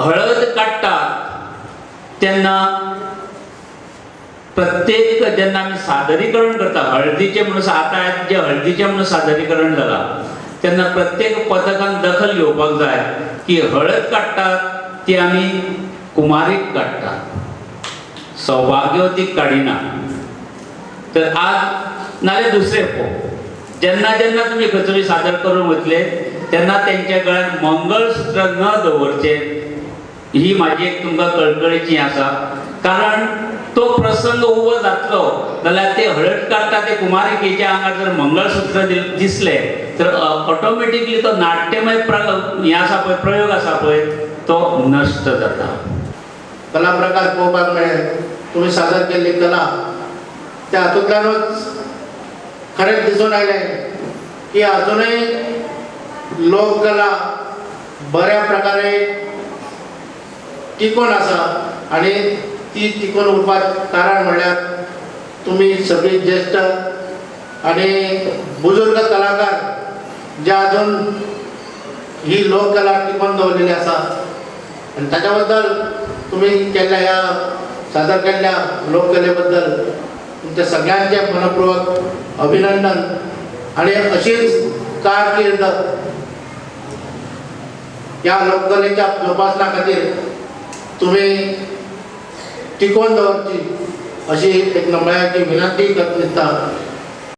हळद काडटात तेन्ना प्रत्येक जेन्ना आमी सादरीकरण करता हळदीचें म्हणून आतां जें हळदीचें म्हणून सादरीकरण जाला तेन्ना प्रत्येक पथकान दखल घेवपाक जाय की हळद काडटात ती आमी कुमारीक काडटात, सौभाग्यवतीक काडिना। तर आज नाल्यार दुसरें पळोव जेन्ना जेन्ना तुमी खंयचोय सादर करूंक वतले तेन्ना तेंच्या गळ्यान मंगळसूत्र न दवरचें ही म्हाजी एक तुमकां कळकळीची आसा। कारण तो प्रसंग उबो जातलो जाल्यार ते हळद काडटा ते कुमारिकेच्या आंगार जर मंगळसूत्र दिसलें तर ऑटोमॅटिकली तो नाट्यमय हें आसा पळय प्रयोग आसा पळय तो नश्ट जाता। कला प्रकार पळोवपाक मेळ्ळे, तुमी सादर केल्ली कला त्या हातूंतल्यानूच खरेंच दिसून आयलें की अजूनय लोककला बऱ्या प्रकारे टिकून आसा आनी ती टिकून उरपाक कारण म्हणल्यार तुमी सगळी ज्येश्ठ आनी बुजुर्ग कलाकार जे अजून ही लोककला टिकून दवरलेली आसा आनी ताच्या बद्दल तुमी केल्ल्या ह्या सादर केल्ल्या लोककले बद्दल तुमच्या सगळ्यांचें मनपूर्वक अभिनंदन आनी अशीच कारकीर्द ह्या लोककलेच्या जोपासना खातीर तुमी टिकोवन दवरची अशी एक नमळायेची विनंती करता।